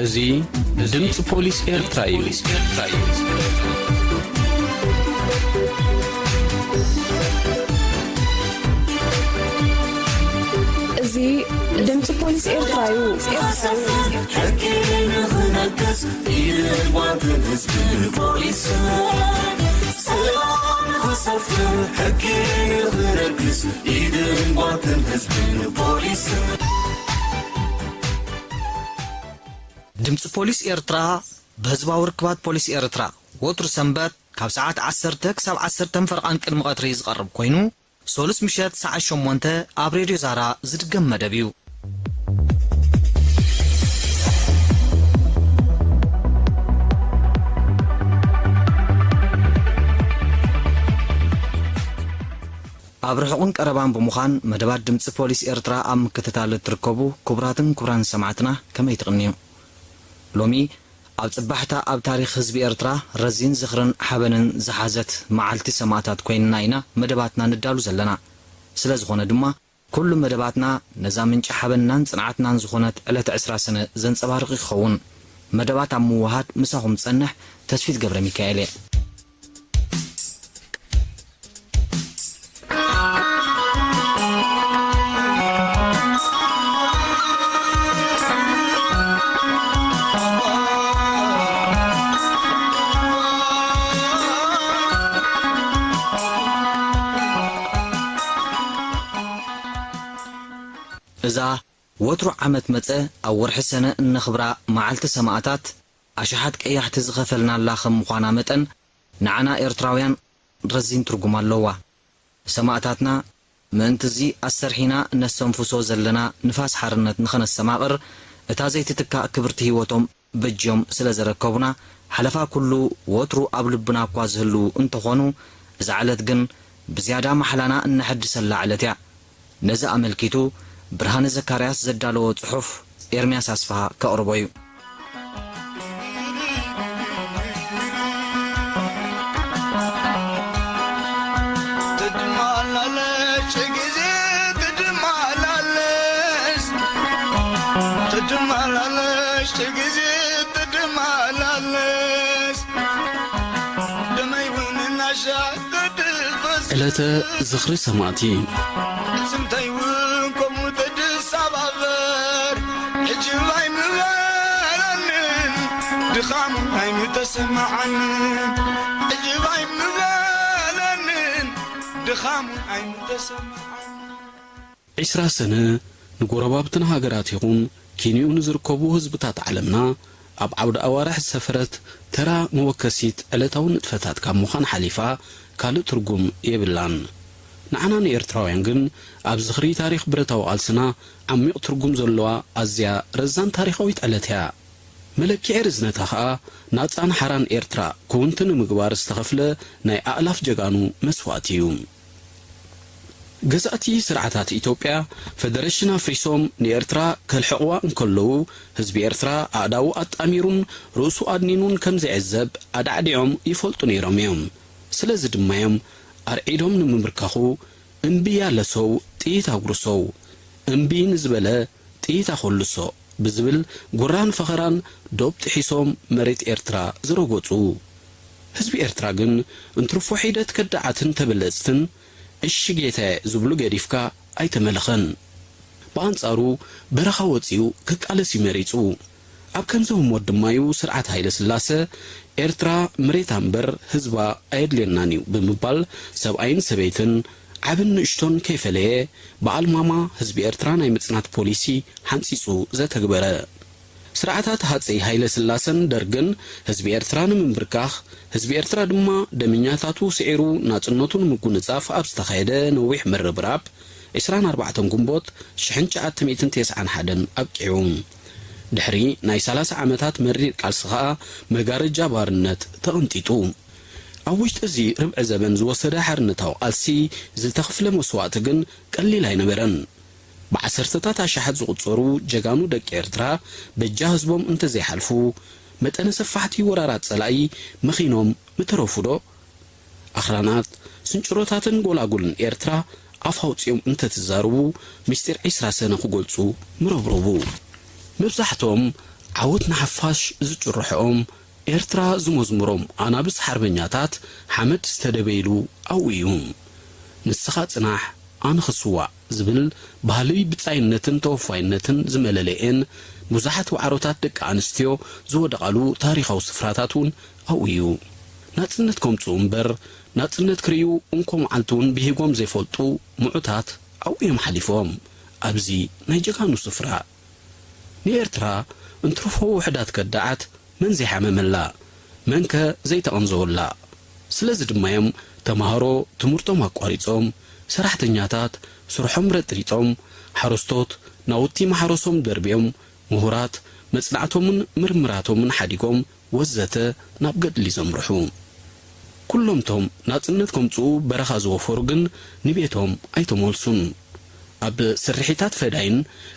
እዚ ድምፂ ፖሊስ ኤርትራ እዩ። እዚ ድምፂ ፖሊስ ኤርትራ እዩ። ሕጊ ንኽነግስ ኢድን ጓንትን ህዝብን ፖሊስን። ሰላም ንኽሰፍን ሕጊ ንኽነግስ ኢድን ጓንትን ህዝብን ፖሊስን። ድምፂ ፖሊስ ኤርትራ ብህዝባዊ ርክባት ፖሊስ ኤርትራ ወትሩ ሰንበት ካብ ሰዓት ዓሰርተ ክሳብ ዓሰርተ ፈርቓን ቅድሚ ቀትሪ ዝቐርብ ኮይኑ፣ ሶሉስ ምሸት ሰዓት ሸሞንተ ኣብ ሬድዮ ዛራ ዝድገም መደብ እዩ። ኣብ ርሑቕን ቀረባን ብምዃን መደባት ድምፂ ፖሊስ ኤርትራ ኣብ ምክትታል እትርከቡ ክቡራትን ክቡራን ሰማዕትና ከመይ ትቕንዩ? ሎሚ ኣብ ጽባሕታ ኣብ ታሪኽ ህዝቢ ኤርትራ ረዚን ዝኽርን ሓበንን ዝሓዘት መዓልቲ ሰማእታት ኮይንና ኢና መደባትና ንዳሉ ዘለና። ስለ ዝኾነ ድማ ኩሉ መደባትና ነዛ ምንጪ ሓበንናን ጽንዓትናን ዝኾነት ዕለት ዕስራ ሰነ ዘንጸባርቕ ይኸውን። መደባት ኣብ ምውሃድ ምሳኹም ዝጸንሕ ተስፊት ገብረ ሚካኤል እየ። እዛ ወትሩ ዓመት መጸ ኣብ ወርሒ ሰነ እነኽብራ መዓልቲ ሰማእታት፣ ኣሽሓት ቀያሕቲ ዝኸፈልናላ ከም ምዃና መጠን፣ ንዓና ኤርትራውያን ረዚን ትርጉም ኣለዋ። ሰማእታትና ምእንቲ እዚ ኣሰርሒና እነስተንፍሶ ዘለና ንፋስ ሓርነት ንኸነስተማቕር፣ እታ ዘይትትካእ ክብርቲ ህይወቶም በጅዮም ስለ ዘረከቡና፣ ሓለፋ ኩሉ ወትሩ ኣብ ልብና እኳ ዝህልዉ እንተኾኑ፣ እዛ ዕለት ግን ብዝያዳ ማሕላና እነሐድሰላ ዕለት እያ። ነዚ ኣመልኪቱ ብርሃነ ዘካርያስ ዘዳለዎ ጽሑፍ ኤርምያስ ኣስፍሃ ከቕርቦ እዩ። ትድማላለች ጊዜ ትድማላለች፣ ትድማላለች ጊዜ ትድማላለች። ደመይ እውን እናሻ ትድፈስ ዕለተ ዝኽሪ ሰማእቲ። ስምተይ እውን ከምኡ ተድሳባበር። ሕጂ ባይ ምበለንን ድኻሙ ኣይምተሰማዓንን። ሕጂ ባይ ምበለንን ድኻሙ ኣይምተሰማዓንን። ዒስራ ሰነ ንጎረባብትና ሃገራት ይኹን ኪንኡ ንዝርከቡ ህዝብታት ዓለምና ኣብ ዓውደ ኣዋርሕ ዝሰፈረት ተራ መወከሲት ዕለታዊ ንጥፈታት ካብ ምዃን ሓሊፋ ካልእ ትርጉም የብላን። ንዓና ንኤርትራውያን ግን ኣብ ዝኽሪ ታሪኽ ብረታዊ ቃልስና ዓሚቕ ትርጉም ዘለዋ ኣዝያ ረዛን ታሪኻዊት ዕለት እያ። መለክዒ ርዝነታ ኸኣ ናጻን ሓራን ኤርትራ ክውንቲ ንምግባር ዝተኸፍለ ናይ ኣእላፍ ጀጋኑ መስዋእቲ እዩ። ገዛእቲ ስርዓታት ኢትዮጵያ ፈደረሽን ኣፍሪሶም ንኤርትራ ከልሕቕዋ እንከለዉ፣ ህዝቢ ኤርትራ ኣእዳዉ ኣጣሚሩን ርእሱ ኣድኒኑን ከም ዝዕዘብ ኣዳዕዲዖም ይፈልጡ ነይሮም እዮም። ስለዚ ድማ እዮም ኣርዒዶም ንምምርካኹ "እምቢ ያለ ሰው ጥይት አጉርሰው፣ እምቢ ንዝበለ ጥይት ኣኾልሶ" ብዝብል ጉራን ፈኸራን ዶብ ጥሒሶም መሬት ኤርትራ ዝረገጹ። ህዝቢ ኤርትራ ግን እንትርፎ ሒደት ከዳዓትን ተበለጽትን "እሺ ጌታየ" ዝብሉ ገዲፍካ ኣይተመለኸን። ብኣንጻሩ በረኻ ወጺኡ ክቃለስ እዩ መሪጹ። ኣብ ከምዚ ህሞት ድማ እዩ ስርዓት ሃይለ ስላሰ "ኤርትራ መሬታ እምበር ህዝባ ኣየድልየናን እዩ" ብምባል ሰብኣይን ሰበይትን ዓብን ንእሽቶን ከይፈለየ ብኣልማማ ህዝቢ ኤርትራ ናይ ምጽናት ፖሊሲ ሓንጺጹ ዘተግበረ። ስርዓታት ሃጸይ ሃይለ ስላሰን ደርግን ህዝቢ ኤርትራ ንምንብርካኽ፣ ህዝቢ ኤርትራ ድማ ደመኛታቱ ስዒሩ ናጽነቱ ንምጉንጻፍ ኣብ ዝተኻየደ ነዊሕ ምርብራብ፣ ዕስራን ኣርባዕተን ግንቦት ሽሕን ትሽዓተ ሚእትን ተስዓን ሓደን ኣብቂዑ። ድሕሪ ናይ ሰላሳ ዓመታት መሪር ቃልሲ ኸኣ መጋረጃ ባርነት ተቐንጢጡ። ኣብ ውሽጢ እዚ ርብዒ ዘበን ዝወሰደ ሓርነታዊ ቃልሲ ዝተኸፍለ መስዋእቲ ግን ቀሊል ኣይነበረን። ብዓሰርተታት ኣሽሓት ዝቑጸሩ ጀጋኑ ደቂ ኤርትራ በጃ ህዝቦም እንተዘይሓልፉ፣ መጠነ ሰፋሕቲ ወራራት ጸላኢ መኺኖም ምተረፉ ዶ? ኣኽራናት፣ ስንጭሮታትን ጎላጉልን ኤርትራ ኣፍ ኣውጺኦም እንተትዛረቡ፣ ምስጢር ዒስራ ሰነ ክገልጹ ምረብረቡ። መብዛሕትኦም ዓወት ንሓፋሽ ዝጭርሕኦም፣ ኤርትራ ዝመዝምሮም ኣናብስ ሓርበኛታት ሓመድ ዝተደበይሉ ኣብኡ እዩ። ንስኻ ጽናሕ፣ ኣነ ክስዋእ ዝብል ባህሊ ብጻይነትን ተወፋይነትን ዝመለለኤን ብዙሓት ዋዕሮታት ደቂ ኣንስትዮ ዝወደቓሉ ታሪኻዊ ስፍራታት እውን ኣብኡ እዩ። ናጽነት ከምጽኡ እምበር፣ ናጽነት ክርእዩ እንኮ መዓልቲ እውን ብሂጎም ዘይፈልጡ ምዑታት ኣብኡ እዮም ሓሊፎም። ኣብዚ ናይ ጀጋኑ ስፍራ። ንኤርትራ እንትርፎ ውሑዳት ከዳዓት መን ዘይሓመመላ? መንከ ዘይተቐንዘወላ? ስለዚ ድማ እዮም ተማሃሮ ትምህርቶም ኣቋሪጾም፣ ሰራሕተኛታት ስርሖም ረጥሪጦም፣ ሓረስቶት ናውቲ ማሕረሶም ደርቢዮም፣ ምሁራት መጽናዕቶምን ምርምራቶምን ሓዲጎም፣ ወዘተ ናብ ገድሊ ዘምርሑ። ኩሎምቶም ናጽነት ከምጽኡ በረኻ ዝወፈሩ ግን ንቤቶም ኣይተመልሱን። ኣብ ስርሒታት ፈዳይን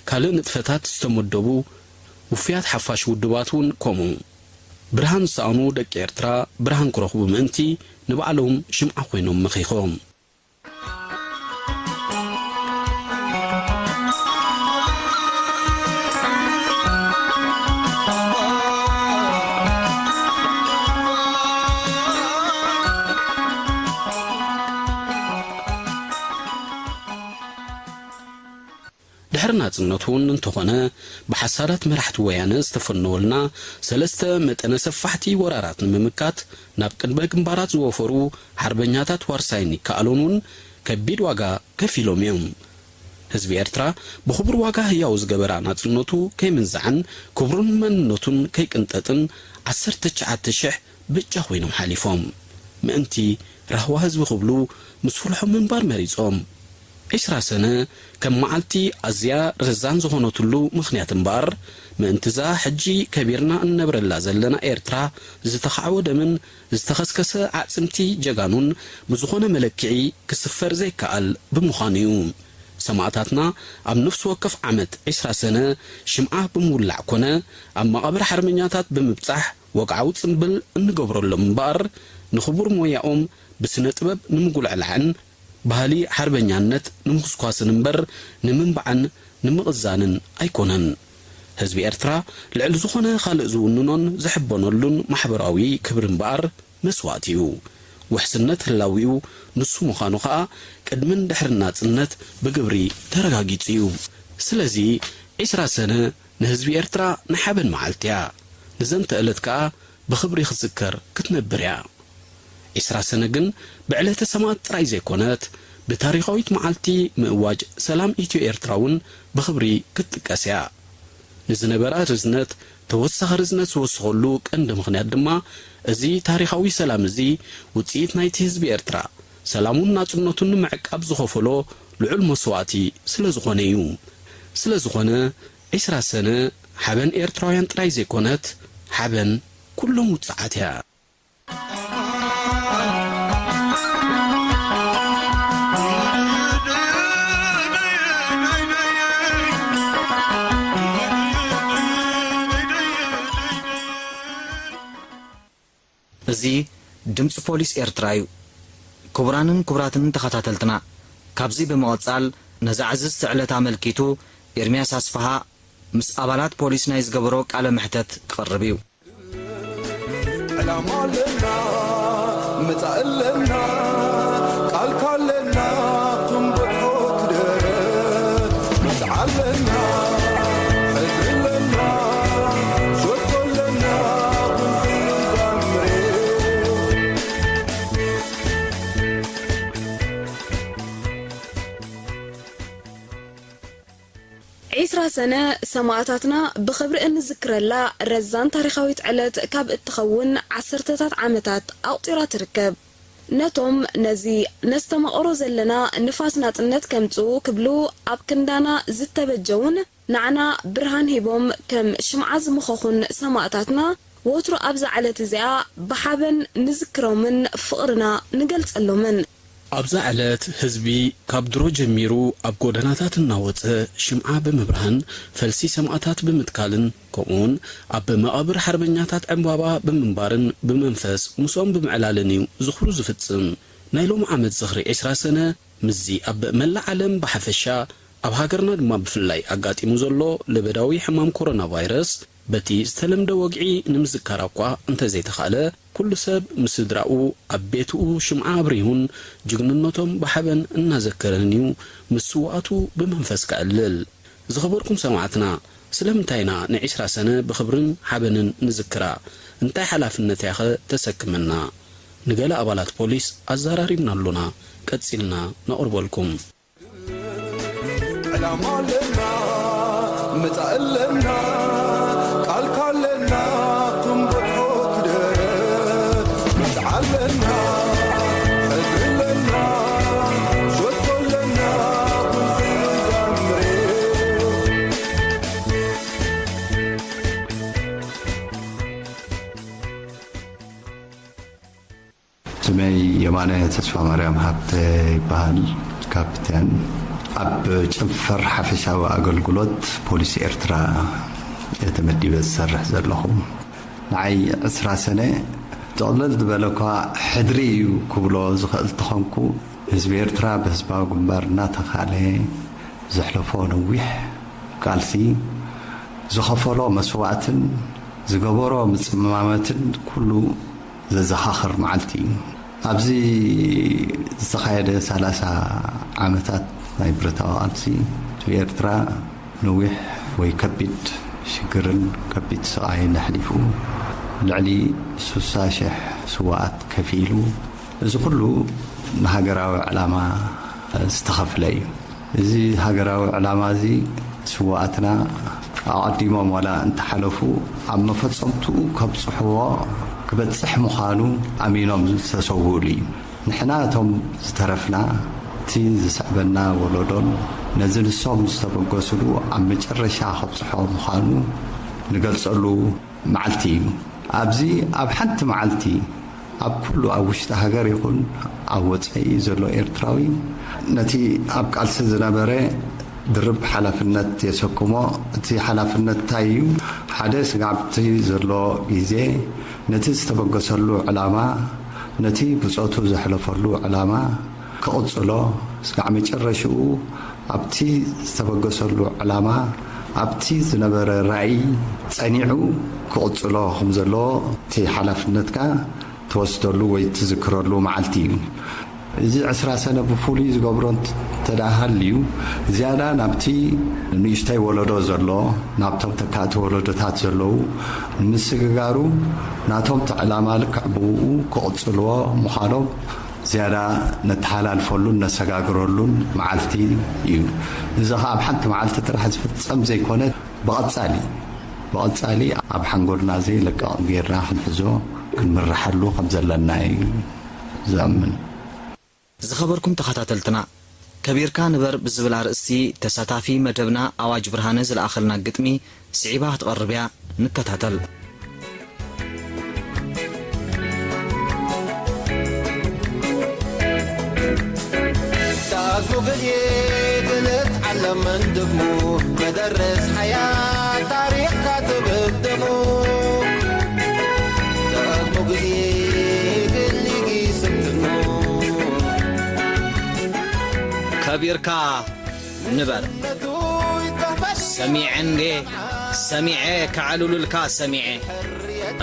ካልእ ንጥፈታት ዝተመደቡ ውፉያት ሓፋሽ ውድባት እውን ከምኡ። ብርሃን ዝሰኣኑ ደቂ ኤርትራ ብርሃን ክረኽቡ ምእንቲ ንባዕሎም ሽምዓ ኮይኖም መኺኾም። ድሕሪ ናጽነቱ እውን እንተኾነ፣ ብሓሳዳት መራሕቲ ወያነ ዝተፈነወልና ሰለስተ መጠነ ሰፋሕቲ ወራራት ንምምካት ናብ ቅድመ ግንባራት ዝወፈሩ ሓርበኛታት ዋርሳይን ይከኣሎን እውን ከቢድ ዋጋ ከፊሎም እዮም። ህዝቢ ኤርትራ ብኽቡር ዋጋ ህያው ዝገበራ ናጽነቱ ከይምንዛዕን ክብሩን መንነቱን ከይቅንጠጥን ዓሰርተ ትሽዓተ ሽሕ ብጫ ኮይኖም ሓሊፎም። ምእንቲ ራህዋ ህዝቢ ክብሉ ምስ ፍልሖም ምንባር መሪጾም። ዒስራ ሰነ ከም መዓልቲ ኣዝያ ረዛን ዝኾነትሉ ምኽንያት እምበኣር፣ ምእንትዛ ሕጂ ከቢርና እንነብረላ ዘለና ኤርትራ ዝተኻዕወ ደምን ዝተኸስከሰ ኣዕጽምቲ ጀጋኑን ብዝኾነ መለክዒ ክስፈር ዘይከኣል ብምዃኑ እዩ። ሰማእታትና ኣብ ነፍሲ ወከፍ ዓመት ዒስራ ሰነ ሽምዓ ብምውላዕ ኮነ ኣብ መቓብር ሓርበኛታት ብምብጻሕ ወግዓዊ ጽምብል እንገብረሎም እምበኣር፣ ንኽቡር ሞያኦም ብስነ ጥበብ ንምጉልዕላዕን ባህሊ ሓርበኛነት ንምኹስኳስን እምበር ንምንባዕን ንምቕዛንን ኣይኮነን። ህዝቢ ኤርትራ ልዕሊ ዝኾነ ካልእ ዝውንኖን ዝሕበነሉን ማሕበራዊ ክብሪ እምበኣር መስዋእቲ እዩ። ውሕስነት ህላዊኡ ንሱ ምዃኑ ከኣ ቅድምን ድሕርን ናጽነት ብግብሪ ተረጋጊጹ እዩ። ስለዚ ዒስራ ሰነ ንህዝቢ ኤርትራ ናይ ሓበን መዓልቲ እያ። ንዘንተ ዕለት ከኣ ብኽብሪ ክዝከር ክትነብር እያ። ዒስራ ሰነ ግን ብዕለተ ሰማእት ጥራይ ዘይኮነት፣ ብታሪኻዊት መዓልቲ ምእዋጅ ሰላም ኢትዮ ኤርትራ እውን ብኽብሪ ክትጥቀስ እያ። ንዝነበራ ርዝነት ተወሳኺ ርዝነት ዝወሰኸሉ ቀንዲ ምኽንያት ድማ፣ እዚ ታሪኻዊ ሰላም እዚ ውጽኢት ናይቲ ህዝቢ ኤርትራ ሰላሙን ናጽነቱን ንምዕቃብ ዝኸፈሎ ልዑል መስዋእቲ ስለ ዝኾነ እዩ። ስለ ዝኾነ፣ ዒስራ ሰነ ሓበን ኤርትራውያን ጥራይ ዘይኮነት፣ ሓበን ኩሎም ውጽዓት እያ። እዚ ድምፂ ፖሊስ ኤርትራ እዩ። ክቡራንን ክቡራትን ተኸታተልትና፣ ካብዚ ብምቕጻል ነዛ ዕዝዝቲ ዕለት ኣመልኪቱ ኤርምያስ ኣስፍሃ ምስ ኣባላት ፖሊስ ናይ ዝገበሮ ቃለ መሕተት ክቕርብ እዩ። ዕላማ ኣለና፣ መጻኢ ኣለና፣ ቃልካ ኣለና፣ ክንበጽሖ ትደረት። መጻኢ ኣለና፣ ሕልሚ ኣለና፣ ሸቶ ኣለና፣ ክንሕሉ ንዛምሬ። ዒስራ ሰነ ሰማእታትና ብኽብሪ እንዝክረላ ረዛን ታሪኻዊት ዕለት ካብ እትኸውን ዓሰርተታት ዓመታት ኣቑጺራ ትርከብ። ነቶም ነዚ ነስተማቕሮ ዘለና ንፋስ ናጽነት ከምጽኡ ክብሉ ኣብ ክንዳና ዝተበጀዉን ንዓና ብርሃን ሂቦም ከም ሽምዓ ዝመኸኹን ሰማእታትና፣ ወትሩ ኣብዛ ዕለት እዚኣ ብሓበን ንዝክሮምን ፍቕርና ንገልጸሎምን። ኣብዛ ዕለት፣ ህዝቢ ካብ ድሮ ጀሚሩ ኣብ ጎደናታት እናወጸ ሽምዓ ብምብርሃን፣ ፈልሲ ሰማእታት ብምትካልን፣ ከምኡውን ኣብ መቓብር ሓርበኛታት ዕምባባ ብምንባርን ብመንፈስ ምስኦም ብምዕላልን እዩ ዝኽሩ ዝፍጽም። ናይ ሎሚ ዓመት ዝኽሪ ዒስራ ሰነ፣ ምስዚ ኣብ መላእ ዓለም ብሓፈሻ፣ ኣብ ሃገርና ድማ ብፍላይ ኣጋጢሙ ዘሎ ለበዳዊ ሕማም ኮሮና ቫይረስ፣ በቲ ዝተለምደ ወግዒ ንምዝካራ እኳ እንተዘይተኻእለ፣ ኩሉ ሰብ ምስ ስድራኡ ኣብ ቤትኡ ሽምዓ ኣብሪሁን ጅግንነቶም ብሓበን እናዘከረን እዩ ምስ ስውኣቱ ብመንፈስ ከዕልል። ዝኸበርኩም ሰማዕትና፣ ስለምንታይ ኢና ንዒስራ ሰነ ብኽብርን ሓበንን ንዝክራ? እንታይ ሓላፍነት እያኸ ተሰክመና? ንገለ ኣባላት ፖሊስ ኣዘራሪብና ኣሎና። ቀጺልና ነቕርበልኩም። ዕላማ ኣለና፣ መጻኢ ኣለና፣ ቃልካ ኣለና፣ ክንበጽሖ ትደረ። መጻኢ ኣለና፣ ሕድሪ ኣለና፣ ሸቶ ኣለና፣ ክንዛምሬ። ስመይ የማነ ተስፋማርያም ሃብተ ይበሃል። ካፕቴን፣ ኣብ ጨንፈር ሓፈሻዊ ኣገልግሎት ፖሊስ ኤርትራ እየ ተመዲበ ዝሰርሕ ዘለኹ። ንዓይ ዕስራ ሰነ ጥቕልል ዝበለ እኳ ሕድሪ እዩ ክብሎ ዝኽእል እንተኾንኩ፣ ህዝቢ ኤርትራ ብህዝባዊ ግንባር እናተኻለ ዘሕለፎ ነዊሕ ቃልሲ፣ ዝኸፈሎ መስዋእትን ዝገበሮ ምጽማማትን ኩሉ ዘዘኻኽር መዓልቲ እዩ። ኣብዚ ዝተኻየደ ሰላሳ ዓመታት ናይ ብረታዊ ቃልሲ፣ ህዝቢ ኤርትራ ነዊሕ ወይ ከቢድ ሽግርን ከቢድ ስቓይን ኣሕሊፉ፣ ልዕሊ ስሳ ሽሕ ስውኣት ከፊሉ፣ እዚ ኩሉ ንሃገራዊ ዕላማ ዝተኸፍለ እዩ። እዚ ሃገራዊ ዕላማ እዚ ስውኣትና ኣቐዲሞም ዋላ እንተሓለፉ፣ ኣብ መፈጸምትኡ ከብጽሕዎ ክበጽሕ ምዃኑ ኣሚኖም ዝተሰውኡሉ እዩ። ንሕና እቶም ዝተረፍና፣ እቲ ዝስዕበና ወለዶን ነዚ ንሶም ዝተበገሱሉ ኣብ መጨረሻ ከብጽሖ ምዃኑ ንገልጸሉ መዓልቲ እዩ። ኣብዚ ኣብ ሓንቲ መዓልቲ ኣብ ኩሉ ኣብ ውሽጢ ሃገር ይኹን ኣብ ወጻኢ ዘሎ ኤርትራዊ ነቲ ኣብ ቃልሲ ዝነበረ ድርብ ሓላፍነት የሰክሞ። እቲ ሓላፍነት እንታይ እዩ? ሓደ፣ ስጋዕቲ ዘሎ ግዜ ነቲ ዝተበገሰሉ ዕላማ፣ ነቲ ብጾቱ ዘሕለፈሉ ዕላማ ክቕጽሎ፣ ስጋዕ መጨረሽኡ ኣብቲ ዝተበገሰሉ ዕላማ፣ ኣብቲ ዝነበረ ራእይ ጸኒዑ ክቕጽሎ ከም ዘለዎ እቲ ሓላፍነትካ ትወስደሉ ወይ ትዝክረሉ መዓልቲ እዩ። እዚ ዕስራ ሰነ ብፍሉይ ዝገብሮ እንተ-፣ እንተ ደኣ ሃልዩ፣ ዝያዳ ናብቲ ንእሽተይ ወለዶ ዘሎ፣ ናብቶም ተካእቲ ወለዶታት ዘለዉ ንምስግጋሩ፣ ናቶም እቲ ዕላማ ልክዕ ብኡ ክቕጽልዎ ምዃኖም ዝያዳ ነተሓላልፈሉን ነሰጋግረሉን መዓልቲ እዩ። እዚ ኸኣ ኣብ ሓንቲ መዓልቲ ጥራሕ ዝፍጸም ዘይኮነ፣ ብቐጻሊ፣ ብቐጻሊ ኣብ ሓንጎልና ዘይለቅቕ ጌርና ክንሕዞ፣ ክንምርሓሉ ከም ዘለና እዩ ዝኣምን። ዝኸበርኩም ተኸታተልትና፣ ከቢርካ ንበር ብዝብል ኣርእስቲ ተሳታፊ መደብና ኣዋጅ ብርሃነ ዝለኣኸልና ግጥሚ ስዒባ ክትቐርብ እያ። ንከታተል። ዳግሙ ግዜ ግልጽ ዓለምን ድግሙ መደረስ ሓያል ታሪኽካ ትብብ ደሙ። ዳግሙ ግዜ ግሊ ጊስም ትኑ። ከቢርካ ንበር። ሰሚዐ እንዴ ሰሚዐ፣ ከዕልሉልካ ሰሚዐ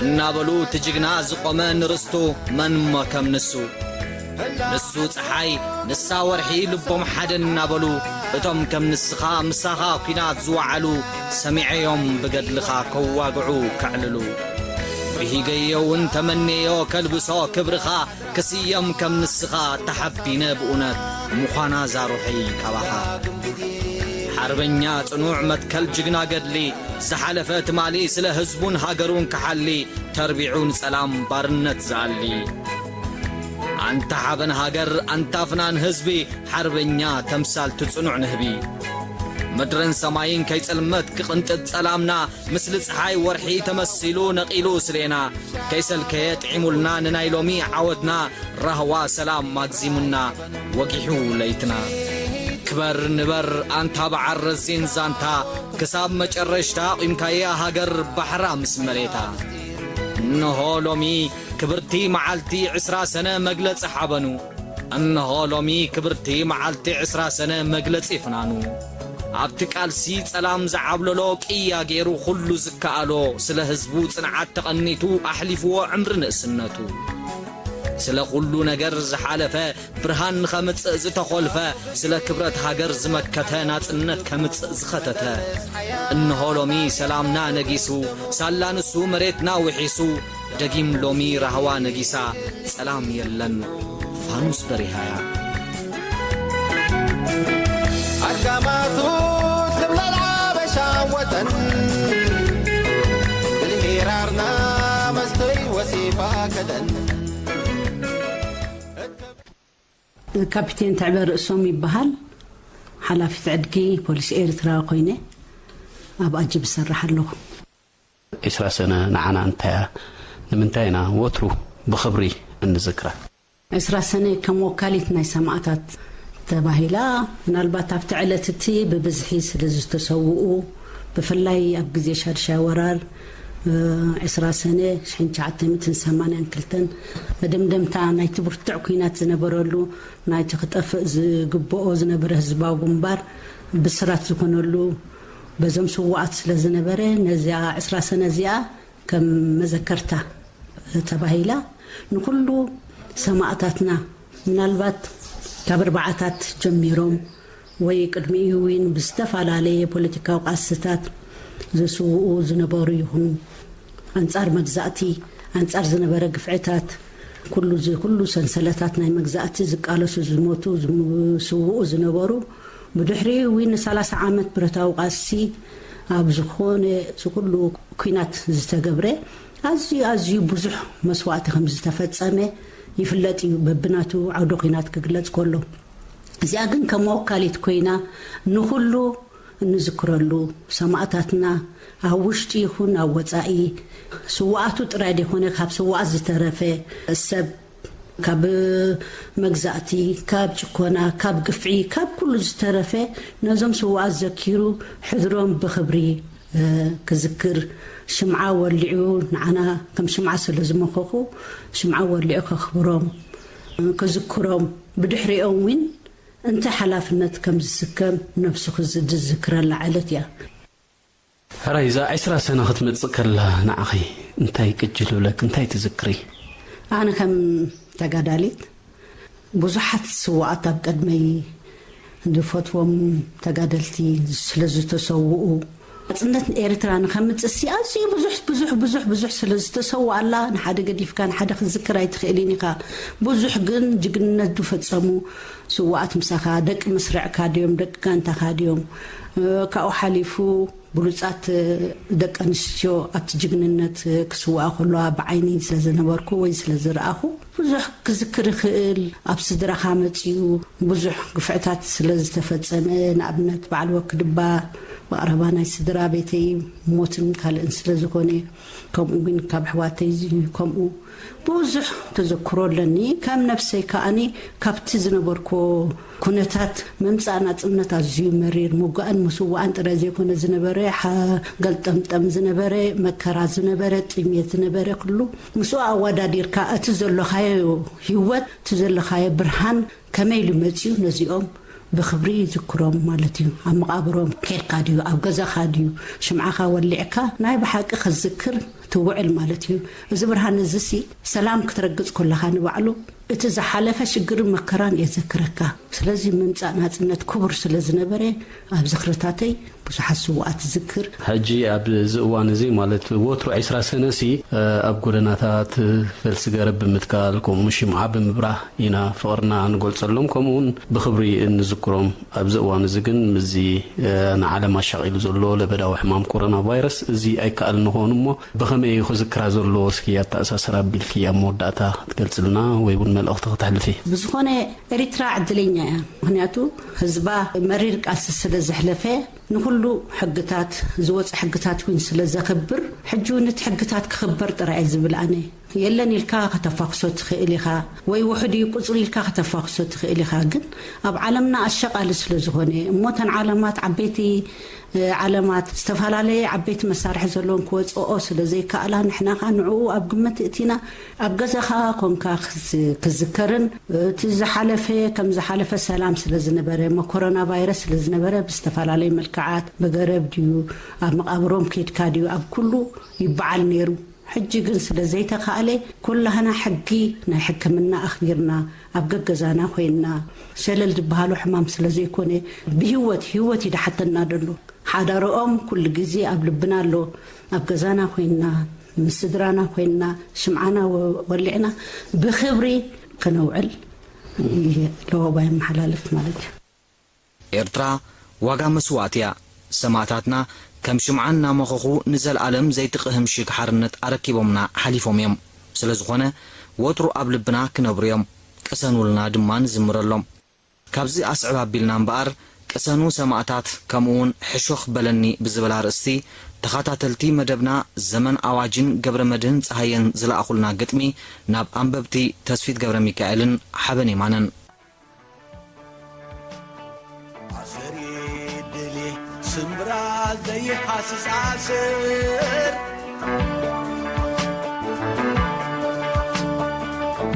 እናበሉ፣ እቲ ጅግና ዝቖመ ንርስቱ፣ መን እሞ ከም ንሱ? ንሱ ጸሓይ፣ ንሳ ወርሒ፣ ልቦም ሓደ እናበሉ፣ እቶም ከም ንስኻ ምሳኻ ኲናት ዝወዓሉ፣ ሰሚዐዮም ብገድልኻ ከዋግዑ ከዕልሉ። ብሂገዮ እውን ተመኔዮ ከልብሶ ክብርኻ፣ ክስየም ከም ንስኻ ተሓቢነ ብእውነት ምዃና እዛ ሩሐይ ካባኻ። ሓርበኛ ጽኑዕ መትከል ጅግና ገድሊ፣ ዝሓለፈ ትማሊ ስለ ህዝቡን ሃገሩን ክሓሊ፣ ተርቢዑ ንጸላም ባርነት ዝኣሊ። ኣንታ ሓበን ሃገር፣ ኣንታ ፍናን ህዝቢ፣ ሓርበኛ ተምሳል እቲ ጽኑዕ ንህቢ። ምድርን ሰማይን ከይጸልመት ክቕንጥጥ ጸላምና፣ ምስሊ ጸሓይ ወርሒ ተመሲሉ ነቒሉ ስሌና፣ ከይሰልከየ ጥዒሙልና ንናይ ሎሚ ዓወትና፣ ራህዋ ሰላም ኣግዚሙና ወጊሑ ለይትና። ክበር ንበር ኣንታ በዓል ረዚን ዛንታ፣ ክሳብ መጨረሽታ ኣቑምካያ ሃገር ባሕራ ምስ መሬታ። እንሆ ሎሚ ክብርቲ መዓልቲ ዕስራ ሰነ መግለጺ ሓበኑ። እንሆ ሎሚ ክብርቲ መዓልቲ ዕስራ ሰነ መግለጺ ፍናኑ። ኣብቲ ቃልሲ ጸላም ዝዓብለሎ ቅያ ገይሩ ኩሉ ዝከኣሎ ስለ ህዝቡ ጽንዓት ተቐኒቱ ኣሕሊፍዎ ዕምሪ ንእስነቱ። ስለ ኩሉ ነገር ዝሓለፈ ብርሃን ንኸምጽእ ዝተኾልፈ ስለ ክብረት ሃገር ዝመከተ ናጽነት ከምጽእ ዝኸተተ። እንሆ ሎሚ ሰላምና ነጊሱ ሳላ ንሱ መሬትና ውሒሱ ደጊም ሎሚ ራህዋ ነጊሳ ጸላም የለን ፋኑስ በሪሃያ። ኣጋማቱ ትብለል ሓበሻ ወጠን ብልሂራርና መስተይ ወሲፋ ከደን ካፒቴን ትዕበ ርእሶም ይበሃል። ሓላፊት ዕድጊ ፖሊስ ኤርትራ ኮይነ ኣብ ኣጅብ እሰርሕ ኣለኹ። ዒስራ ሰነ ንዓና እንታያ ንምንታይ ኢና ወትሩ ብኽብሪ እንዝክራ? ዕስራ ሰነ ከም ወካሊት ናይ ሰማእታት ተባሂላ። ምናልባት ኣብቲ ዕለት እቲ ብብዝሒ ስለ ዝተሰውኡ፣ ብፍላይ ኣብ ግዜ ሻድሻይ ወራር ዕስራ ሰነ ሽሕን ትሽዓተ ሚእትን ሰማንያን ክልተን መደምደምታ ናይቲ ብርቱዕ ኲናት ዝነበረሉ፣ ናይቲ ክጠፍእ ዝግብኦ ዝነበረ ህዝባዊ ግንባር ብስራት ዝኾነሉ በዞም ስዉኣት ስለ ዝነበረ፣ ነዚኣ ዕስራ ሰነ እዚኣ ከም መዘከርታ ተባሂላ ንኹሉ ሰማእታትና፣ ምናልባት ካብ ኣርባዓታት ጀሚሮም ወይ ቅድሚኡ እውን ብዝተፈላለየ ፖለቲካዊ ቃልስታት ዝስውኡ ዝነበሩ ይኹኑ፣ ኣንጻር መግዛእቲ፣ ኣንጻር ዝነበረ ግፍዕታት፣ ኩሉ እዚ ኩሉ ሰንሰለታት ናይ መግዛእቲ ዝቃለሱ ዝሞቱ ዝስውኡ ዝነበሩ፣ ብድሕሪኡ እውን ንሰላሳ ዓመት ብረታዊ ቃልሲ ኣብ ዝኾነ እዚ ኩሉ ኲናት ዝተገብረ ኣዝዩ ኣዝዩ ብዙሕ መስዋእቲ ከም ዝተፈጸመ ይፍለጥ እዩ፣ በብናቱ ዓውደ ኲናት ክግለጽ ከሎ። እዚኣ ግን ከም ወካሊት ኮይና ንኹሉ እንዝክረሉ ሰማእታትና ኣብ ውሽጢ ይኹን ኣብ ወጻኢ ስውኣቱ ጥራይ ዘይኮነ ካብ ስውኣት ዝተረፈ ሰብ ካብ መግዛእቲ፣ ካብ ጭኮና፣ ካብ ግፍዒ፣ ካብ ኩሉ ዝተረፈ ነዞም ስውኣት ዘኪሩ ሕድሮም ብኽብሪ ክዝክር ሽምዓ ወሊዑ ንዓና ከም ሽምዓ ስለ ዝመኸኹ ሽምዓ ወሊዑ ከኽብሮም ክዝክሮም ብድሕሪኦም እውን እንታይ ሓላፍነት ከም ዝስከም ነብሱ ክዝክረላ ዕለት እያ። ሕራይ እዛ ዕስራ ሰነ ክትመጽእ ከላ ንዓኺ እንታይ ቅጅል ይብለኪ እንታይ ትዝክሪ? ኣነ ከም ተጋዳሊት ብዙሓት ስውኣት ኣብ ቀድመይ ዝፈትዎም ተጋደልቲ ስለ ዝተሰውኡ ናጽነት ኤርትራ ንኸምጽእ ሲ ኣዝዩ ብዙሕ ብዙሕ ብዙሕ ብዙሕ ስለ ዝተሰውኣላ ንሓደ ገዲፍካ ንሓደ ክትዝክር ኣይትኽእልን ኢኻ። ብዙሕ ግን ጅግንነት ዝፈጸሙ ስውኣት ምሳኻ ደቂ መስርዕካ ድዮም ደቂ ጋንታኻ ድዮም ካብኡ ሓሊፉ ብሉጻት ደቂ ኣንስትዮ ኣብቲ ጅግንነት ክስውኣ ከለዋ ብዓይኒ ስለ ዝነበርኩ ወይ ስለ ዝረኣኹ ብዙሕ ክዝክር ይኽእል። ኣብ ስድራኻ መጺኡ ብዙሕ ግፍዕታት ስለ ዝተፈጸመ ንኣብነት በዓል ወክድባ ብቐረባ ናይ ስድራ ቤተይ ሞትን ካልእን ስለ ዝኾነ ከምኡ እውን ካብ ኣሕዋተይ ከምኡ ብዙሕ ተዘክሮ ኣለኒ። ከም ነብሰይ ከኣኒ ካብቲ ዝነበርኩዎ ኩነታት ምምጻእ ናጽነት ኣዝዩ መሪር ምውጋእን ምስዋእን ጥራይ ዘይኮነ ዝነበረ ሓ- ገልጠምጠም ዝነበረ መከራ ዝነበረ ጥሜት ዝነበረ ኩሉ ምስኡ ኣወዳዲርካ እቲ ዘለኻዮ ህይወት እቲ ዘለኻዮ ብርሃን ከመይ ኢሉ መጺኡ ነዚኦም ብኽብሪ ይዝክሮም ማለት እዩ። ኣብ መቓብሮም ኬድካ ድዩ ኣብ ገዛኻ ድዩ ሽምዓኻ ወሊዕካ ናይ ብሓቂ ክትዝክር ትውዕል ማለት እዩ። እዚ ብርሃን እዚሲ ሰላም ክትረግጽ ከለኻ ንባዕሉ እቲ ዝሓለፈ ሽግርን መከራን የዘክረካ። ስለዚ ምምጻእ ናጽነት ክቡር ስለ ዝነበረ ኣብ ዝኽርታተይ ብዙሓት ስውኣት እዝክር። ሕጂ ኣብዚ እዋን እዚ ማለት ወትሩ ዕስራ ሰነ ሲ ኣብ ጎደናታት ፈልሲ ገረብ ብምትካል ከምኡ ሽምዓ ብምብራህ ኢና ፍቕርና ንገልጸሎም ከምኡ እውን ብኽብሪ እንዝክሮም። ኣብዚ እዋን እዚ ግን ምስዚ ንዓለም ኣሻቒሉ ዘሎ ለበዳዊ ሕማም ኮሮና ቫይረስ እዚ ኣይከኣልን ይኸውን እሞ ብኸመይ እዩ ክዝክራ ዘለዎ እስኪ ኣተኣሳስራ ኣቢልኪ ኣብ መወዳእታ ክትገልጽልና ወይ እውን መልእኽቲ ክተሕልፊ? ብዝኾነ ኤሪትራ ዕድለኛ እያ ምኽንያቱ ህዝባ መሪር ቃልሲ ስለ ዘሕለፈ ንኹሉ ሕግታት ዝወፀ ሕግታት እውን ስለ ዘኽብር ሕጂ እውን እቲ ሕግታት ክኽበር ጥራይ እየ ዝብል ኣነ የለን ኢልካ ከተፋኽሶ ትኽእል ኢኻ፣ ወይ ውሑድ እዩ ቁጽሪ ኢልካ ከተፋኽሶ ትኽእል ኢኻ። ግን ኣብ ዓለምና ኣሸቓሊ ስለ ዝኾነ፣ እሞ እተን ዓለማት ዓበይቲ፣ እ፣ ዓለማት ዝተፈላለየ ዓበይቲ መሳርሒ ዘለዎን ክወጽኦ ስለ ዘይከኣላ፣ ንሕና ኸኣ ንዕኡ ኣብ ግምት እቲና ኣብ ገዛኻ ኮንካ ክዝ-፣ ክዝከርን እቲ ዝሓለፈ ከም ዝሓለፈ ሰላም ስለ ዝነበረ፣ እሞ ኮሮና ቫይረስ ስለ ዝነበረ ብዝተፈላለየ መልክዓት ብገረብ ድዩ ኣብ መቓብሮም ኬድካ ድዩ ኣብ ኩሉ ይበዓል ነይሩ። ሕጂ ግን ስለ ዘይተኻእለ፣ ኩላህና ሕጊ ናይ ሕክምና ኣኽቢርና፣ ኣብ ገገዛና ኮይንና፣ ሸለል ዝበሃሉ ሕማም ስለ ዘይኮነ፣ ብህይወት፣ ህይወት እዩ ደሓተና ደሎ። ሓዳርኦም ኩሉ ግዜ ኣብ ልብና ኣሎ። ኣብ ገዛና ኮይንና፣ ምስ ስድራና ኮይንና፣ ሽምዓና ወ-፣ ወሊዕና፣ ብኽብሪ ክነውዕል እየ ለወባ የመሓላልፍ ማለት እዩ። ኤርትራ ዋጋ መስዋእቲ እያ። ሰማእታትና ከም ሽምዓ እናመኸኹ ንዘለኣለም ዘይትቕህም ሽግ ሓርነት ኣረኪቦምና ሓሊፎም እዮም። ስለ ዝኾነ ወትሩ ኣብ ልብና ክነብሩ እዮም። ቅሰኑልና ድማ ንዝምረሎም። ካብዚ ኣስዕብ ኣቢልና እምበኣር፣ ቅሰኑ ሰማእታት፣ ከምኡውን ሕሹኽ በለኒ ብዝብል ኣርእስቲ ተኸታተልቲ መደብና ዘመን ኣዋጅን ገብረመድህን ጸሃየን ዝለኣኹልና ግጥሚ ናብ ኣንበብቲ ተስፊት ገብረሚካኤልን ሓበን የማነን። ኣሰር ይደልየ ስምብራ ዘይሃስስ ኣሰር፣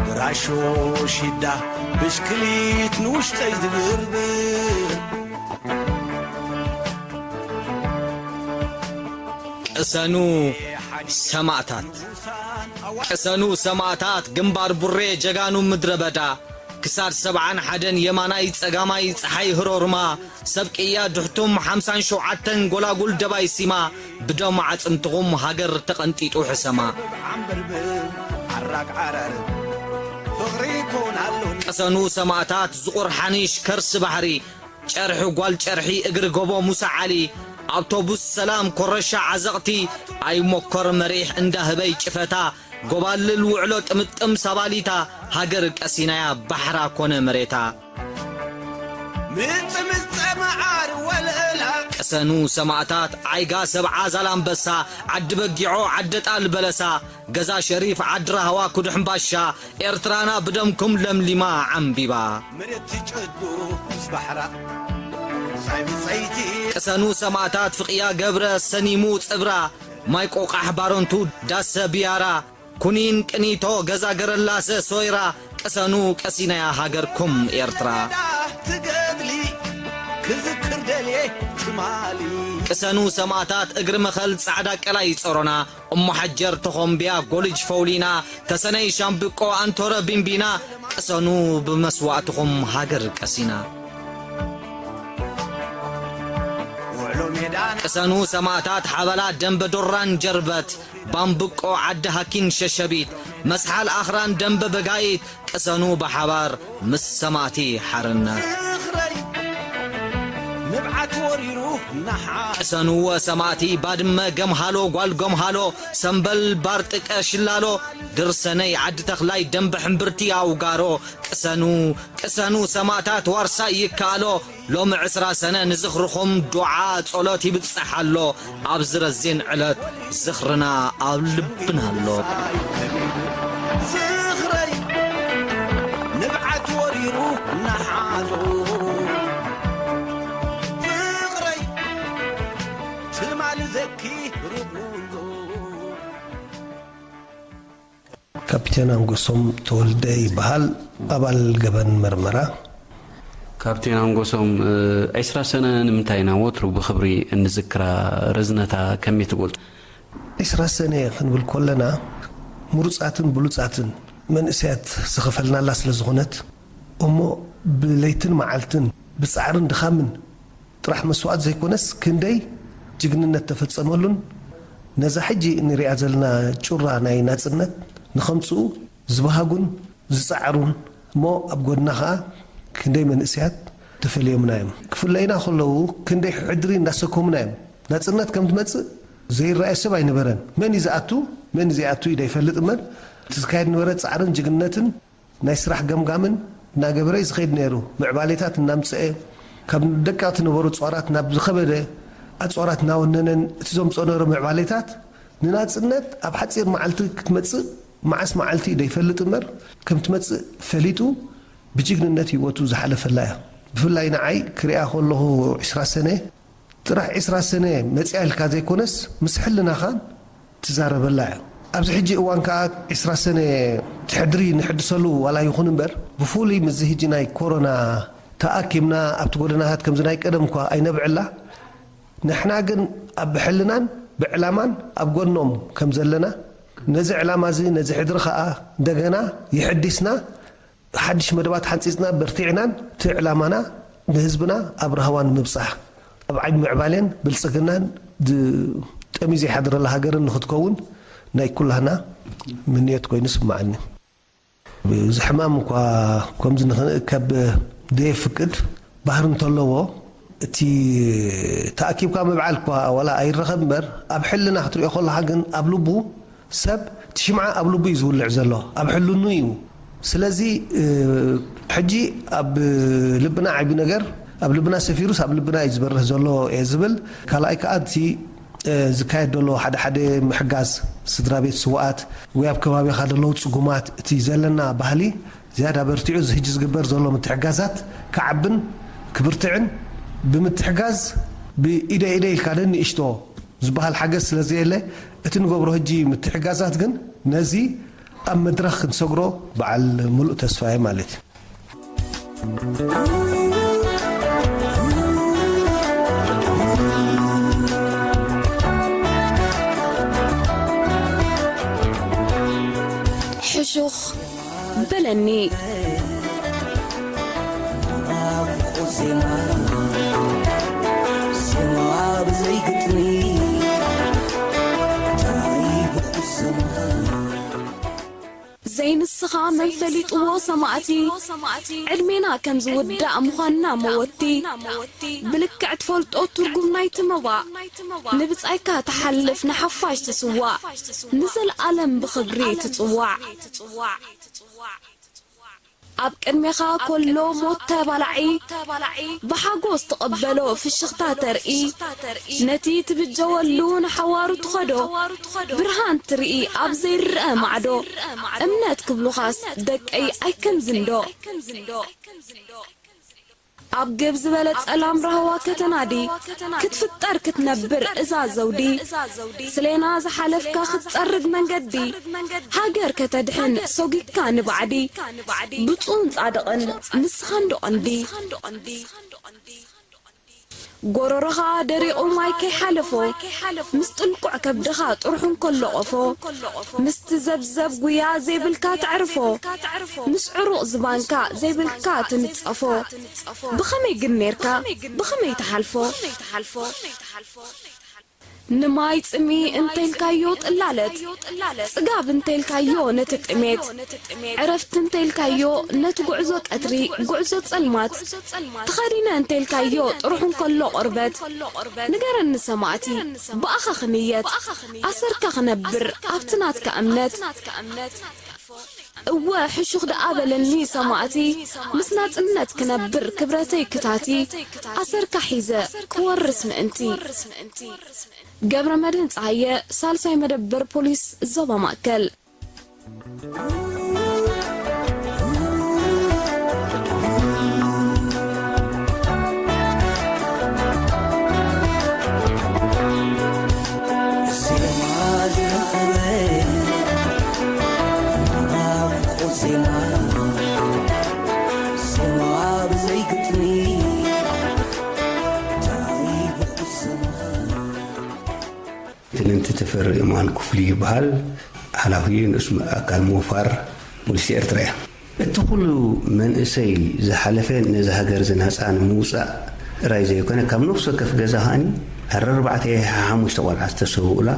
ብራሾ ሽዳ ብሽክሊት ንውሽጠይ ዝብርብር። ቅሰኑ ሰማእታት፣ ቅሰኑ ሰማእታት፣ ግንባር ቡሬ ጀጋኑ ምድረ በዳ፣ ክሳድ ሰብዓን ሓደን የማናይ ጸጋማይ ጸሓይ ህሮርማ፣ ሰብ ቅያ ድሕቱም ሓምሳን ሸውዓተን ጎላጉል ደባይ ሲማ፣ ብደም ኣዕጽምትኹም ሃገር ተቐንጢጡ ሕሰማ። ዓንበርብር ዓራግ ዓራር ፍቕሪ ኮን ኣሎኒ። ቅሰኑ ሰማእታት ዝቑር ሓኒሽ ከርሲ ባሕሪ፣ ጨርሒ ጓል ጨርሒ እግሪ ጎቦ ሙሳ ዓሊ፣ ኣውቶቡስ ሰላም ኮረሻ ዓዘቕቲ፣ ኣይሞኮር መሪሕ እንዳ ህበይ ጭፈታ፣ ጎባልል ውዕሎ ጥምጥም ሳባሊታ፣ ሃገር ቀሲናያ ባሕራ ኮነ መሬታ። ምጽ ምጸ መዓር ወለላ። ቅሰኑ ሰማእታት ዓይጋ ሰብዓ ዛላምበሳ፣ ዓዲ በጊዖ ዓዲ ጣል በለሳ፣ ገዛ ሸሪፍ ዓዲ ራህዋ ኩድሕምባሻ፣ ኤርትራና ብደምኩም ለምሊማ ዓምቢባ። መሬት ትጨዱ ምስ ባሕራ ሳይ ብጸይቲ። ቅሰኑ ሰማእታት ፍቕያ ገብረ ሰኒሙ ጽብራ፣ ማይ ቆቃሕ ባረንቱ ዳሰ ቢያራ፣ ኩኒን ቅኒቶ ገዛ ገረላሰ ሶይራ፣ ቅሰኑ ቀሲናያ ሃገርኩም ኤርትራ። ትገድሊ ክዝክር ደልየ ትማሊ። ቅሰኑ ሰማእታት እግሪ መኸል ጻዕዳ ቀላይ ጸሮና፣ እሞ ሓጀር ተኾምብያ ጎልጅ ፈውሊና፣ ተሰነይ ሻምብቆ ኣንቶረ ቢንቢና፣ ቅሰኑ ብመስዋእትኹም ሃገር ቀሲና። ውዕሎ ሜዳ። ቅሰኑ ሰማእታት ሓበላ ደንበ ዶራን ጀርበት፣ ባምብቆ ዓዲ ሃኪን ሸሸቢት፣ መስሓል ኣኽራን ደንበ በጋይት፣ ቅሰኑ ብሓባር ምስ ሰማእቲ ሓርነት። ዝኽረይ ንብዓት ወሪሩ እናሓ። ቅሰንዎ ሰማእቲ ባድመ ገምሃሎ ጓል ገምሃሎ፣ ሰምበል ባርጥቀ ሽላሎ፣ ድርሰነይ ዓዲ ተኽላይ ደንበ ሕምብርቲ ኣውጋሮ፣ ቅሰኑ፣ ቅሰኑ ሰማእታት ዋርሳይ ይከኣሎ፣ ሎሚ ዕስራ ሰነ ንዝኽርኹም ዱዓ ጸሎት ይብጽሕ ኣሎ። ኣብዚ ረዚን ዕለት ዝኽርና ኣብ ልብና ኣሎ። ዝኽረይ ንብዓት ወሪሩ እናሓዞ፣ ፍቕረይ ትማሊ ዘኪሩ ጉንዞ። ካፒቴን ኣንጎሶም ተወልደ ይበሃል፣ ኣባል ገበን መርመራ። ካፕቴን ኣንጎሶም፣ እ፣ ዕስራ ሰነ ንምንታይ ኢና ወትሩ ብኽብሪ እንዝክራ? ርዝነታ ከመይ ትገልጹ? ዕስራ ሰነ ክንብል ከለና፣ ምሩጻትን ብሉጻትን መንእሰያት ዝኸፈልናላ ስለ ዝኾነት፣ እሞ ብለይትን መዓልትን ብጻዕርን ድኻምን ጥራሕ መስዋእቲ ዘይኮነስ፣ ክንደይ ጅግንነት ተፈጸመሉን፣ ነዛ ሕጂ እንሪኣ ዘለና ጩራ ናይ ናጽነት ንኸምጽኡ ዝበሃጉን ዝጸዓሩን፣ እሞ ኣብ ጎድና ኸኣ ክንደይ መንእሰያት ተፈልዮምና እዮም። ክፍለዩና ከለዉ ክንደይ ሕድሪ እንዳሰከሙና እዮም። ናጽነት ከም ትመጽእ ዘይረኣየ ሰብ ኣይነበረን። መን እዩ ዝኣቱ፣ መን እዩ ዘይኣቱ ኢለ ይፈልጥ እምበር፣ እቲ ዝካየድ ነበረ ጻዕርን ጅግንነትን ናይ ስራሕ ገምጋምን እናገበረ እዩ ዝኸይድ ነይሩ። ምዕባሌታት እናምጽአ፣ ካብ ደቀቕቲ ነበሩ ጾራት ናብ ዝኸበደ ኣጾራት እናወነነን፣ እቲ ዘምጽኦ ነበረ ምዕባሌታት ንናጽነት ኣብ ሓጺር መዓልቲ ክትመጽእ መዓስ መዓልቲ ደይፈልጥ እምበር ከም ትመጽእ ፈሊጡ ብጅግንነት ህይወቱ ዝሓለፈላ እያ። ብፍላይ ንዓይ ክሪኣ ከለኹ ዕስራ ሰነ ጥራሕ ዕስራ ሰነ መጽያ ኢልካ ዘይኮነስ ምስ ሕልናኻ ትዛረበላ እያ። ኣብዚ ሕጂ እዋን ከኣ ዕስራ ሰነ ትሕድሪ ንሕድሰሉ ዋላ ይኹን እምበር ብፍሉይ ምስዚ ሕጂ ናይ ኮሮና ተኣኪብና ኣብቲ ጎደናታት ከምዚ ናይ ቀደም እኳ ኣይነብዕላ። ንሕና ግን ኣብ ብሕልናን ብዕላማን ኣብ ጎኖም ከም ዘለና ነዚ ዕላማ እዚ ነዚ ሕድሪ ከኣ እንደገና ይሕዲስና ሓድሽ መደባት ሓንጺጽና በርቲዕናን እቲ ዕላማና ንህዝብና ኣብ ራህዋ ንምብጻሕ ኣብ ዓቢ ምዕባሌን ብልጽግናን ድ- ጠሚ ዘይሓድረላ ሃገርን ንኽትከውን ናይ ኩላህና ምንዮት ኮይኑ ስምዓኒ። እዚ ሕማም እኳ ከምዚ ንኽንእከብ ደየፍቅድ ባህሪ እንተለዎ እቲ ተኣኪብካ ምብዓል እኳ ዋላ ኣይረኸብ እምበር ኣብ ሕልና ክትሪኦ ከለኻ ግን ኣብ ልቡ ሰብ እቲ ሽምዓ ኣብ ልቡ እዩ ዝውልዕ ዘሎ ኣብ ሕልኑ እዩ። ስለዚ ሕጂ ኣብ ልብና ዓቢ ነገር ኣብ ልብና ሰፊሩስ ኣብ ልብና እዩ ዝበርህ ዘሎ እየ ዝብል። ካልኣይ ከኣ እቲ ዝካየድ ዘሎ ሓደ ሓደ ምሕጋዝ ስድራ ቤት ስውኣት ወይ ኣብ ከባቢኻ ዘለዉ ጽጉማት እቲ ዘለና ባህሊ ዝያዳ በርቲዑ እዚ ሕጂ ዝግበር ዘሎ ምትሕጋዛት ክዓብን ክብርትዕን ብምትሕጋዝ ብኢደ ኢደ ኢልካ ነንእሽቶ ዝበሃል ሓገዝ ስለ ዘየለ እቲ ንገብሮ ሕጂ ምትሕጋዛት ግን ነዚ ኣብ መድረኽ ክንሰግሮ በዓል ሙሉእ ተስፋ እየ ማለት እዩ። ሕሹኽ በለኒ። ዘይንስኻ መን ፈሊጥዎ ሰማእቲ ዕድሜና ከም ዝውዳእ ምዃንና መወቲ ብልክዕ ትፈልጦ ትርጉም ናይቲ መባእ ንብጻይካ ትሓልፍ ንሓፋሽ ትስዋእ ንዘለኣለም ብኽብሪ ትጽዋዕ ኣብ ቅድሜኻ ኮሎ ሞት ተባላዒ ብሓጎስ ትቐበሎ ፍሽኽታ ተርኢ ነቲ ትብጀወሉ ንሓዋሩ ትኸዶ ብርሃን ትርኢ ኣብ ዘይረኣ ማዕዶ እምነት ክብሉኻስ ደቀይ ኣይከምዝንዶ ኣብ ግብ ዝበለ ጸላም ራህዋ ከተናዲ ክትፍጠር ክትነብር እዛ ዘውዲ ስሌና ዝሓለፍካ ክትጸርግ መንገዲ ሃገር ከተድሕን ሶጊግካ ንባዕዲ ብጹን ጻድቕን ንስኻ እንዶ ቐንዲ ጎሮሮኻ ደሪቑ ማይ ከይሓለፎ ምስ ጥልቁዕ ከብድኻ ጥርሑ እንከሎ ቆፎ ምስቲ ዘብዘብ ጉያ ዘይብልካ ተዕርፎ ምስ ዕሩቕ ዝባንካ ዘይብልካ ትንጸፎ ብኸመይ ግን ኔርካ ብኸመይ ትሓልፎ ንማይ ጽምኢ እንተልካዮ ጥላለት ጽጋብ እንተልካዮ ነቲ ጥሜት ዕረፍቲ እንተልካዮ ነቲ ጉዕዞ ቀትሪ ጉዕዞ ጸልማት ተኸዲነ እንተልካዮ ጥርሑ እንከሎ ቁርበት ንገረኒ ሰማእቲ ብኣኻ ክንየት ኣሰርካ ክነብር ኣብቲ ናትካ እምነት እወ ሕሹኽ ደኣ በለኒ ሰማእቲ ምስ ናጽነት ክነብር ክብረተይ ክታቲ ኣሰርካ ሒዘ ክወርስ ምእንቲ ገብረመድህን ጸሃየ ሳልሳይ መደበር ፖሊስ ዞባ ማእከል። ትንንቲ ተፈሪ እማን ክፍሉ ይበሃል። ሓላፊ ንኡስ ኣካል ምውፋር ፖሊስ ኤርትራ እያ። እቲ ኩሉ መንእሰይ ዝሓለፈ ነዚ ሃገር እዚ ናጻ ንምውጻእ ጥራይ ዘይኮነ ካብ ነፍሲ ወከፍ ገዛ ከኣኒ ኣረ ኣርባዕተ ሓሙሽተ ቆልዓ ዝተሰውኡላ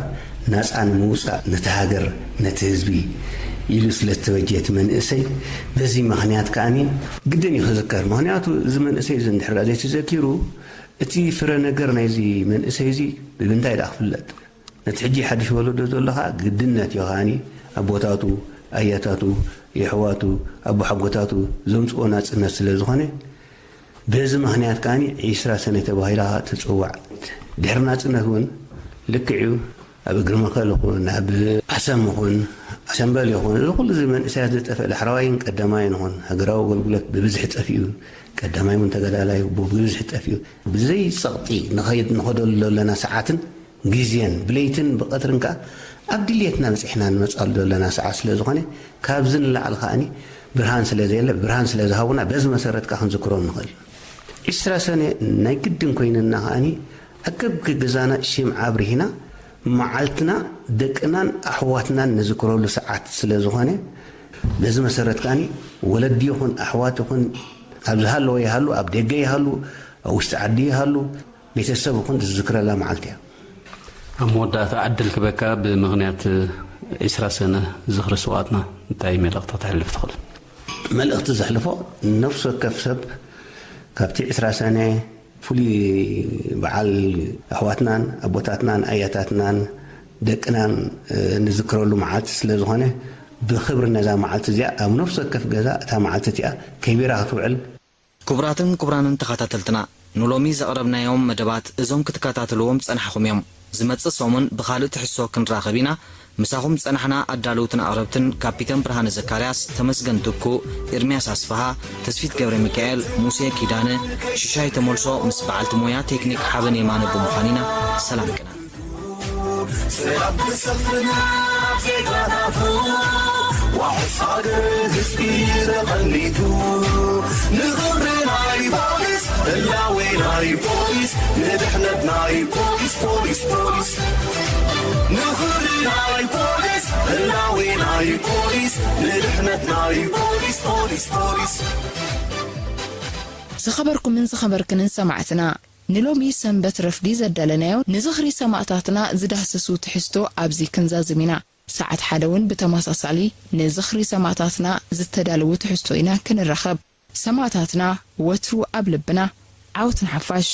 ናጻ ንምውጻእ ነቲ ሃገር ነቲ ህዝቢ ኢሉ ስለ ዝተበጀ እቲ መንእሰይ በዚ ምኽንያት ከኣኒ ግድን እዩ ክዝከር። ምኽንያቱ እዚ መንእሰይ እዚ እንድሕር ዘይተዘኪሩ እቲ ፍረ ነገር ናይዚ መንእሰይ እዚ ብምንታይ ደኣ ክፍለጥ? ነቲ ሕጂ ሓድሽ ወለዶ ዘሎ ኸኣ ግድነት እዩ ኸኣኒ ኣቦታቱ፣ ኣያታቱ፣ የሕዋቱ፣ ኣቦሓጎታቱ ዘምጽኦ ናጽነት ስለ ዝኾነ በዚ ምኽንያት ከኣኒ ዒስራ ሰነ ተባሂላ ትጽዋዕ። ድሕሪ ናጽነት እውን ልክዕ እዩ ኣብ እግሪ መኸል ይኹን ኣብ ዓሰም ይኹን ኣሸምበል ይኹን እዚ ኩሉ እዚ መንእሰያት ዝጠፍእ ዳሕረዋይን ቀዳማይን ይኹን ሃገራዊ ኣገልግሎት ብብዝሒ ጠፊኡ፣ ቀዳማይ እውን ተጋዳላይ ብብዝሒ ጠፊኡ፣ ብዘይ ጸቕጢ ንኸይድ ንኸደሉ ዘለና ሰዓትን ግዜን ብለይትን ብቐትርን ከኣ ኣብ ድልየትና በጺሕና ንመጻሉ ዘለና ሰዓት ስለ ዝኾነ፣ ካብዚ ንላዕሊ ከኣኒ ብርሃን ስለ ዘየለ፣ ብርሃን ስለ ዝሃቡና፣ በዚ መሰረት ከኣ ክንዝክሮም ንኽእል። ዒስራ ሰነ ናይ ግድን ኮይንና ከኣኒ ኣከብኪ ገዛና ሽምዓ ኣብሪሂና መዓልትና ደቅናን ኣሕዋትናን ንዝክረሉ ሰዓት ስለ ዝኾነ፣ በዚ መሰረት ከኣኒ ወለዲ ይኹን ኣሕዋት ይኹን ኣብ ዝሃለወ ይሃሉ፣ ኣብ ደገ ይሃሉ፣ ኣብ ውሽጢ ዓዲ ይሃሉ፣ ቤተሰብ ይኹን ዝዝክረላ መዓልቲ እያ። ኣብ መወዳእታ ዕድል ክበካ ብምኽንያት ዒስራ ሰነ ዝኽሪ ስውኣትና እንታይ መልእኽቲ ክተሕልፍ ትኽእል? መልእኽቲ ዘሕልፎ ነፍሲ ወከፍ ሰብ ካብቲ ዒስራ ሰነ ፍሉይ በዓል ኣሕዋትናን ኣቦታትናን ኣያታትናን ደቅናን ንዝክረሉ መዓልቲ ስለ ዝኾነ ብኽብሪ ነዛ መዓልቲ እዚኣ ኣብ ነፍሲ ወከፍ ገዛ እታ መዓልቲ እቲኣ ከቢራ ክትውዕል። ክቡራትን ክቡራንን ተኸታተልትና፣ ንሎሚ ዘቕረብናዮም መደባት እዞም ክትከታተልዎም ዝጸናሕኹም እዮም። ዝመጽእ ሰሙን ብኻልእ ትሕዝቶ ክንራኸብ ኢና። ምሳኹም ዝጸናሕና ኣዳለውትን ኣቕረብትን ካፒተን ብርሃነ ዘካርያስ፣ ተመስገን ትኩ፣ ኤርምያስ ኣስፍሃ፣ ተስፊት ገብረ ሚካኤል፣ ሙሴ ኪዳነ፣ ሽሻይ ተመልሶ ምስ በዓልቲ ሞያ ቴክኒክ ሓበን የማነ ብምዃን ኢና። ሰላም ቅነ። ሰላም ክሰፍን ኣብ ዜጋታቱ፣ ዋሕስ ሃገር ህዝቢ ተቐኒቱ፣ ንኽብሪ ናይ ፖሊስ፣ ህላዌ ናይ ፖሊስ፣ ንድሕነት ናይ ፖሊስ፣ ፖሊስ፣ ፖሊስ፣ ንኽብሪ ናይ ፖሊስ፣ ህላዌ ናይ ፖሊስ፣ ንድሕነት ናይ ፖሊስ፣ ፖሊስ፣ ፖሊስ። ዝኸበርኩምን ዝኸበርክንን ሰማዕትና፣ ንሎሚ ሰንበት ረፍዲ ዘዳለናዮ ንዝኽሪ ሰማእታትና ዝዳህስሱ ትሕዝቶ ኣብዚ ክንዛዝም ኢና። ሰዓት ሓደ እውን ብተመሳሳሊ ንዝኽሪ ሰማእታትና ዝተዳለዉ ትሕዝቶ ኢና ክንራኸብ። ሰማእታትና ወትሩ ኣብ ልብና። ዓወት ንሓፋሽ!